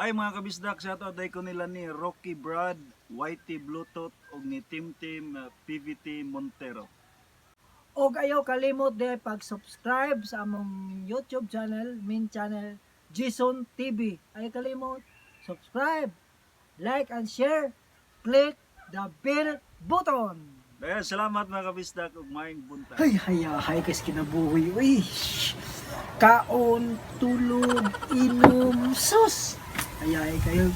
Ay mga kabisdak, shoutout day ko nila ni Rocky Brad, Whitey Bluetooth ug ni Team Team PVT Montero. Og ayaw kalimot de pag-subscribe sa among YouTube channel, main channel, Jason TV. Ayaw kalimot, subscribe, like and share, click the bell button. Dayan, salamat mga kabisdak ug maayong buntag. Hay hay kas kinabuhi uy. Kaon, tulog, inom, sus. Ay kayo.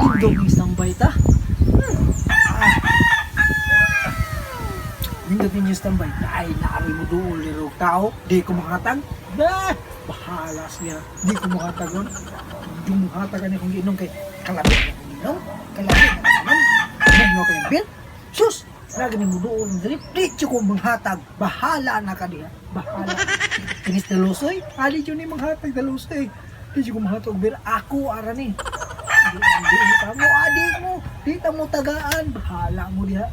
Indog ni standby ta. Ah. Nindot ninyo standby. Ay, naari mo doon, liro tao. Di ko makatag. Bah! Bahala siya. Di ko makatag nun. Yung makatag ani kong giinom kay kalabit na kong giinom. Kalabit na kong giinom. Mugno kay bil. Sus! Lagi ni mo doon drip. Di ko manghatag. Bahala na ka diha. Bahala. Kinis dalusoy. Ali yun ni manghatag dalusoy. Di ko manghatag bir. Ako ara ni. Di, di, di ta mo, adi mo. Di ta mo tagaan. Bahala mo diha.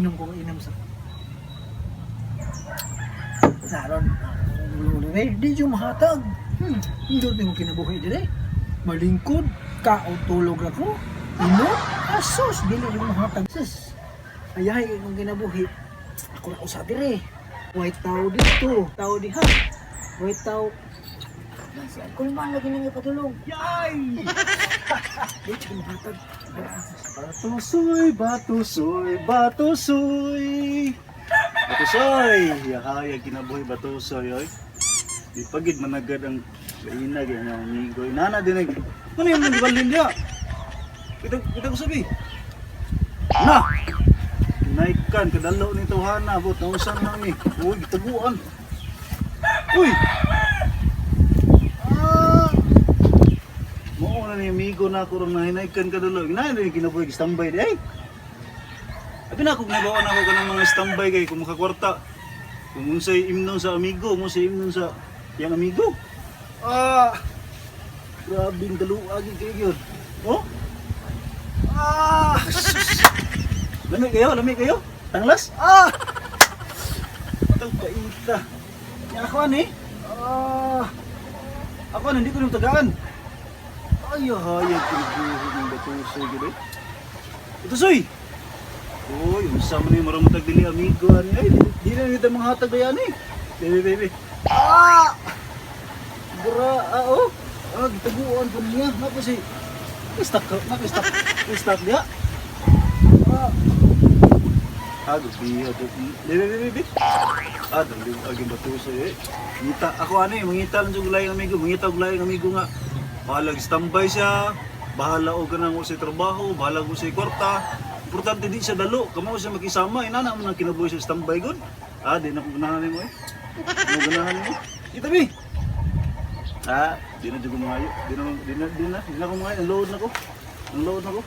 Inom ko inom sa Naron, ulo dire, di yung mahatag. Hindi ko kinabuhi dire. Malingkod, kaon tulog ako. Ino, asos, dili yung mahatag. Sus, ayahay kong kinabuhi. Ako na usa dire. White tao dito, tao diha. White tao. Si Uncle Man lagi nang ipadulong. Yay! Di siya mahatag. Batusoy, batusoy, batusoy. Batusoy! Yahaya kinabuhi batusoy oy. Di pagid managad ang lainag ang mga amigo. Inana din ay. Ano yung mga balin niya? Kita kita ko sabi. Na! Naikan kadalo ni tawhana bot nausan na ni. Uy, gitaguan. Uy! Ah! Mao na ni amigo na ako rong nahinaykan kadalo. Ginahin din kinabuhi standby di ay. Abi na akong nabaon ako kanang mga standby kay kung makakwarta. Kung unsay imnon sa amigo, mo sa imnon sa yang amigo. Ah! Grabing daluag gyud kayo gyud. Oh? Ah! Sus! Lami kayo, lami kayo. Tanglas? Ah! Itong paita. Ya, ako ani? Ah! Ako ani, hindi ko nang tagaan. Ay, ay, kinabuhi ng batusoy gid eh. Batusoy! Uy, unsa man ni marang matag dili amigo ani. Ay, di na nita mga hatag ba yan eh. Baby, baby. Ah! Bura, ah, oh. Ah, gitaguan po niya. Nako si... Stuck ka, nako stuck. Stuck niya. Ah. Ah, gabi, ah, gabi. Baby, baby, baby. Ah, dali, aging batusoy eh. Ngita, ako ano eh, mangita lang sa gulay ng amigo. Mangita og gulay ng amigo nga. Bahala standby siya. Bahala og kanang sa trabaho, bahala og sa kwarta. Importante di siya dalo, kamo siya makisama, inana mo nang kinabuhi sa standby gud. Ah, di na ko ganahan nimo eh. Di na ko ganahan nimo. Kita bi. Ah, di na jud ko mangayo. Di na di na di na, di na ko mangayo. Ang load na ko. Ang load na ko.